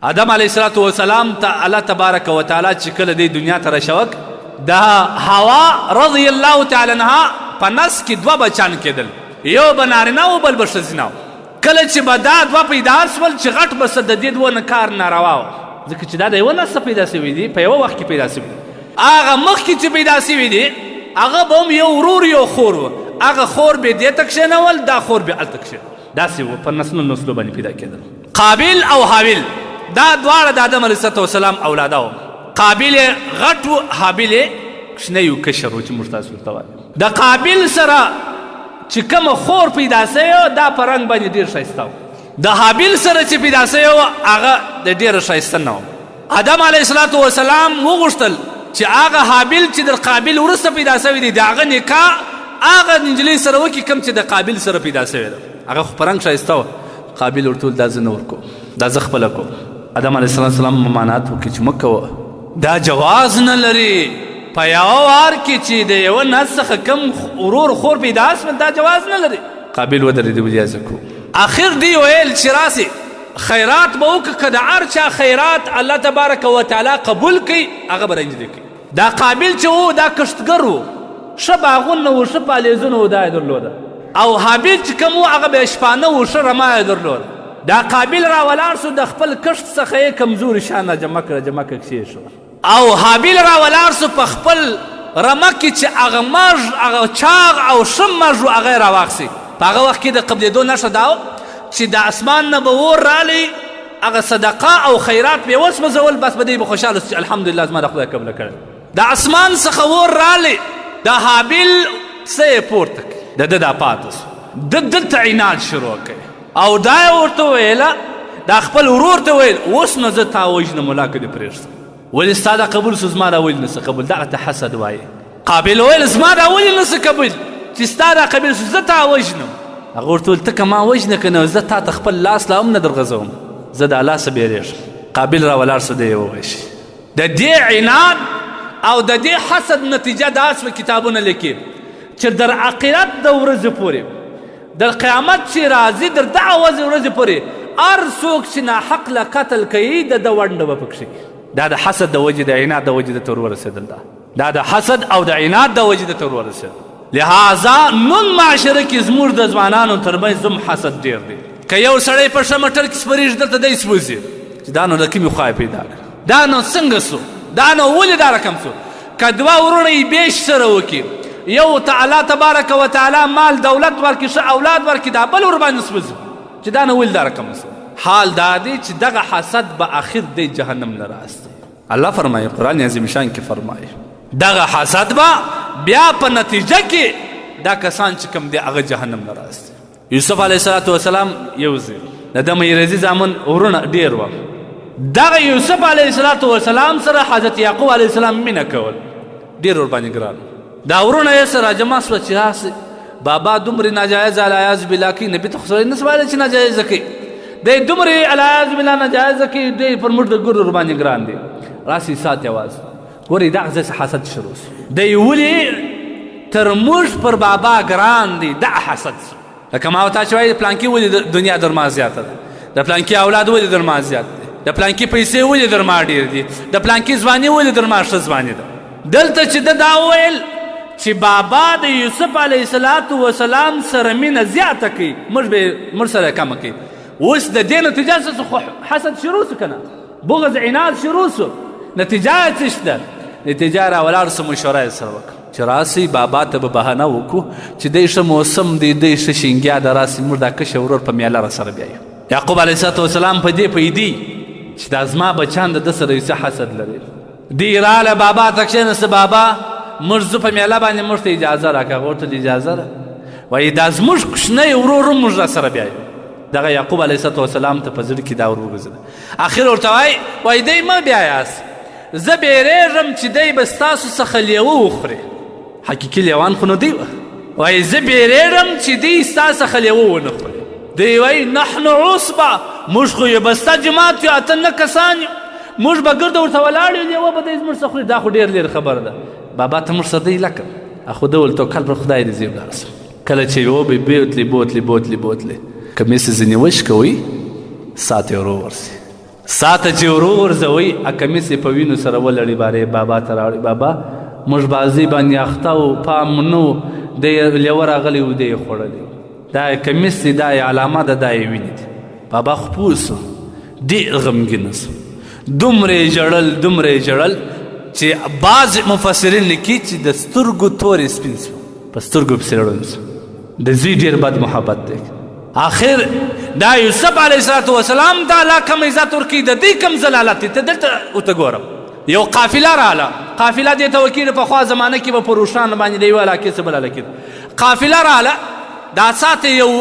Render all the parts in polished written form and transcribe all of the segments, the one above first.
آدم علیه السلام ته الله تبارک وتعالی چې کله دې دنیا ته راشوک، د حوا رضی الله تعالی عنها په نس کې دوه بچان کېدل، یو به نارینه و، بل به ښځینه و. کله چې به دا دوه پیدا سول، چې غټ به سه، د دې دوه نه کار ناروا و، ځکه چې دا د یوه نس پیدا سوي دي، په یوه وخت کې پیدا سوي دي. هغه مخکې چې پیدا سوي دي، هغه به هم یو ورور یو خور و، هغه خور به دې ته کښېنول، دا خور به هلته کښېنول. داسې و، په نسلونو نسلو باندې پیدا کېدل. قابیل او هابیل دا دواړه د آدم علیه السلام اولاده وو. قابیل یې غټ و، هابیل یې کوچنی و، کشر و چې موږ تاسو ورته وایو. د قابیل سره چې کومه خور پیدا سوې وه، دا په رنګ باندې ډېر ښایسته و. د هابیل سره چې پیدا سوې وه، هغه د ډېره ښایسته نه وه. آدم علیه السلام وغوښتل چې هغه هابیل چې در قابیل وروسته پیدا سوی دی، د هغه نکاح هغه نجلۍ سره وکړي کوم چې د قابیل سره پیدا سوې ده. هغه خو په رنګ ښایسته وه. قابیل ورته وویل، دا زه نه ورکوم، دا زه خپله کوم. آدم علیه السلام ممانعت وکړي چې مه کوه، دا جواز نه لري. په یوه وار کې چې د یوه نس څخه کم ورور خور پیدا سول، دا جواز نه لري. قابیل ودرېد، ویل زه کوم. اخر دی ویل چې راسي خیرات به وکړه، که د هر چا خیرات الله تبارک وتعالی قبول کړي، هغه به رنجدي کوي. دا قابیل چې و، دا کښتګر و، ښه باغونه و، ښه پالیزونه و، دا یې درلوده. او هابیل چې کوم و، هغه بیا شپانه و، ښه رمه یې درلوده. دا قابیل را ولاړ سو، د خپل کښت څخه یې کمزوري شیان را جمع کړه، جمع کړه، کښېښوه. او هابیل را ولاړ سو، په خپل رمه کې چې هغه مږ، هغه چاغ او ښه مږ و، هغه یې راواخیست. په هغه وخت کې د قبلېدو نښه دا وه چې د اسمان نه به اور رالی، هغه صدقه او خیرات به یې وسوځول، بس به دی به خوشحاله سو چې الحمدلله زما د خدای قبله کړې. د اسمان څخه اور رالی، د هابیل څه یې پورته کړ، د ده دا پاته سو. ده دلته عناد شروع کړ او دا یې ورته ویله، دا خپل ورور ته ویل، اوس نو زه تا وژنم، ولاکه دې پرېږدم. ولې ستا دا قبول سو، زما دا ولې نه سو قبول؟ دغه ته حسد وایي. قابل ویل، زما دا ولې نه سو قبول چې ستا دا قبول سو، زه تا وژنم. هغه ورته ویل، ته که ما وژنې که نه، زه تا ته خپل لاس لا هم نه درغځوم، زه د الله څخه بیرېږم. قابل را ولاړ سو، دی یې ووژي. د دې عناد او د دې حسد نتیجه دا سوه، کتابونه لیکي چې در عقیرت د ورځې پورې، در قیامت چې راځي، در دغه ورځې پورې هر څوک چې ناحق له قتل کوي، د ده ونډه به پکښې. دا د حسد د وجې، د عناد د وجې د تور ورسېدل ده. دا د حسد او د عناد د وجې د تور ورسېدل. لهذا نن معاشره کې زموږ د ځوانانو ترمنځ هم حسد ډېر دی. که یو سړی په ښه موټر کې سپرېږي، دلته دی سوځي چې دا نو د کومې خوا پیدا کړ، دا نو څنګه سو، دا نو ولې دا رقم سو. که دوه وروڼه یې بېش سره وکړي، یو ته الله تبارک وتعالی مال دولت ورکړي، ښه اولاد ورکړي، دا بل ورباندې سوځي چې دا نو ولې دا رقم سو. حال دا دی چې دغه حسد به اخر دی جهنم له راستي. الله فرمایي، قرآن عظیم شان کې فرمایي، دغه حسد به بیا په نتیجه کې دا کسان چې کوم دی، هغه جهنم له راستي. یوسف علیه السلام یو زوی، د ده میرزي زامن ورونه ډېر وه. دغه یوسف علیه السلام سره حضرت یعقوب علیه السلام مینه کول، ډېر ورباندې ګران. دا ورونه یې سره جمع سوه چې راسي بابا دومره ناجایز العیاذ بالله کوي، نبي ته خو سړی نه وایلی چې ناجایزه کوي، دی دومره العیاذ بالله ناجایزه کوي، دی پر موږ د ګور ورباندې ګران دی، راسي سات یوازې ګورئ. دغه ځای حسد شروع سو، دی ولې تر موږ پر بابا ګران دی؟ دا حسد سو. لکه ما تا چې وایي، پلانکي ولې دنیا در ما زیاته ده، د پلانکي اولاد ولې در ما زیات دی، د پلانکي پیسې ولې در ما ډېر دي، د پلانکي ځواني ولې در ما ښه ځواني ده. دلته چې ده دا وویل چې بابا د یوسف علیه السلام سره مینه زیاته کوي، موږ به موږ سره کمه کوي، اوس د دې نتیجه څه؟ خو حسد شروع سو که نه، بغض عناد شروع سو. نتیجه یې څه شته؟ نتیجه را ولاړ سو، مشوره یې سره وکړه چې راسئ بابا ته به بهانه وکړو چې دی ښه موسم دی، دی ښه شینګیا ده، راسئ موږ دا کشر ورور په میله را سره بیایو. یعقوب علیه السلام په دې پیدي چې دا زما بچیان د ده سره یو څه حسد لري. دی راله بابا ته کښېناسته، بابا موږ ځو په میله باندې، موږ ته اجازه راکړه. هغه ورته اجازه ده، وایي دا زموږ کوچنی ورور هم موږ را سره بیایو. دغه یعقوب علیه السلام ته په زړه کې دا ور وګرځېده. اخر ورته وایي، وایي دی مه بیایاست، زه بیریږم چې دی به ستاسو څخه لیوه وخوري. حقیقي لیوان خو نو دی وه. وایي زه بیریږم چې دی ستا څخه لیوه ونه خوري. دی وایي نحن عصبه، موږ خو یې بسته جماعت یو، اته نه کسان یو، موږ به ګرده ورته ولاړ یو، لیوه به دی زموږ څخه خوري، دا خو ډېر لرې خبره ده. بابا ته موږ سره دی لکه خو ده ول توکل پر خدای دې زه ولاړ سم. کله چې یو به بوتلې بوتلې بوتلې بوتلې، کمیس یې ځینې وشکوي، سات یې ورو ورسي. ساته چې وروغورځوي کمیس یې په وینو سره ولړي باره بابا ته راوړي. بابا موږ بازۍ باندې اخته و، پام مو نه و، دی لیوه راغلی و، دی یې خوړلی و، دا یې کمیس دی، دا یې علامه ده، دا یې وینې دي. بابا خو پوه سو، ډېر غمګین سو، دومره یې ژړل، دومره یې ژړل چې بعض مفسرین لیکي چې د سترګو تورې سپین سو، په سترګو پسې ړوند سو. د زوی ډېر بد محبت دی. آخر دا یوسف علیه السلام ته الله کم عزت ورکړي، د دې کم ذلالت دی. ته دلته ورته ګورم، یو قافله رااله، قافله دې ته وکیل په خوا زمانه کې به په روښانه باندې د یو علاقې څخه بل علاقې قافله رااله، دا څاته یو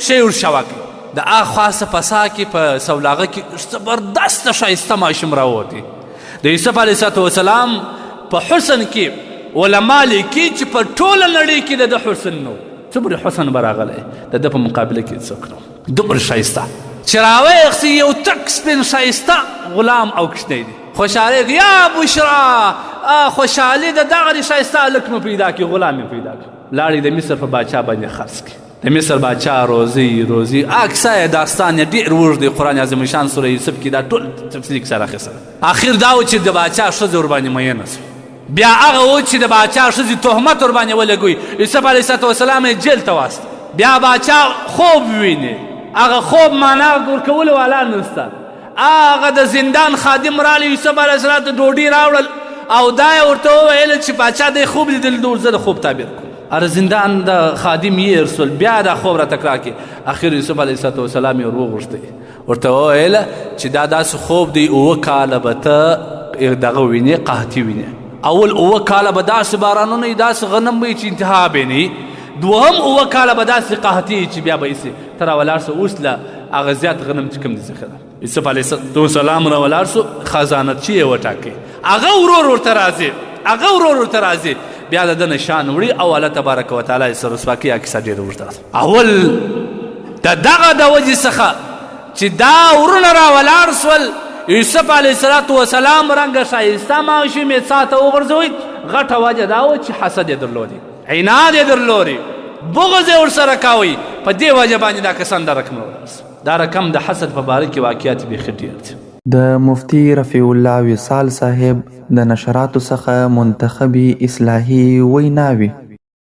شی ورشوه کړي، د اخوا څه په سا کې په سولاغه کې زبردسته ښایسته ماشوم راووتی. د یوسف علیه السلام په حسن کې علما لیکي چې په ټوله نړۍ کې د ده حسن نه و، څومره حسن به راغلی د ده په مقابله کې څوک نه و، دومره ښایسته چې راویښ یو تک سپین ښایسته غلام او کوچنی دی. خوشحالي یا بشرا، خوشحالي د دغه دې ښایسته هلک مې پیدا کړي، غلام مې پیدا کړي. لاړې د مصر په باچا باندې خرڅ کړي. د مصر باچا روزي روزي اکثر یې داستان یې ډېر اوږد دی، قرآن عظیم شان سوره یوسف کې دا ټول تفصیلي کیسه راخیسته. اخر دا و چې د باچا ښځه ورباندې میینه شوه. بیا هغه و چې د باچا ښځې تهمت ورباندې ولګوي، یوسف علیه السلام یې جیل ته واست. بیا باچا خوب ویني، هغه خوب معنا ورکولو والا نشته. هغه د زندان خادم راغلی، یوسف علیه السلام ته ډوډۍ راوړل او دا یې ورته وویل چې باچا دی خوب لیدل، نور زه د خوب تعبیر کوم. هر زندان د خادم یې ارسل، بیا دا خوب را تکرار کړي. اخر یوسف علیه السلام یې وروغوښتی، ورته وویل چې دا داسې خوب دی، اووه کاله به ته دغه وینې، قحطي وینې. اول اووه کاله به داسې بارانونه وي، داسې غنم به وي چې انتها به نه وي. دوهم اووه کاله به داسې قحطي وي چې بیا به هسې ته راولاړ سه، اوس له هغه زیات غنم چې کوم دي ذخیره. یوسف علیه السلام راولاړ سو، خزانهچي یې وټاکي، هغه ورور ورته راځي، هغه ورور ورته راځي، بیا د ده نشان وړي او الله تبارک وتعالی یې سره رسوا کوي. کیسه ډېره اوږده ده. اول د دغه د وجې څخه چې دا ورونه را ولاړ سول، یوسف علیه السلام رنګه ښایسته ماشوم یې څا ته وغورځوي، غټه وجه دا وه چې حسد یې درلودی، عناد یې درلودی، بغض یې ورسره کاوی. په دې وجه باندې دا کسان دا رقم راولاړ سول. دا رقم د حسد په باره کې واقعیات بیخي ډېر دي. د مفتي رفیع الله وصال صاحب د نشراتو څخه منتخبې اصلاحي ویناوې.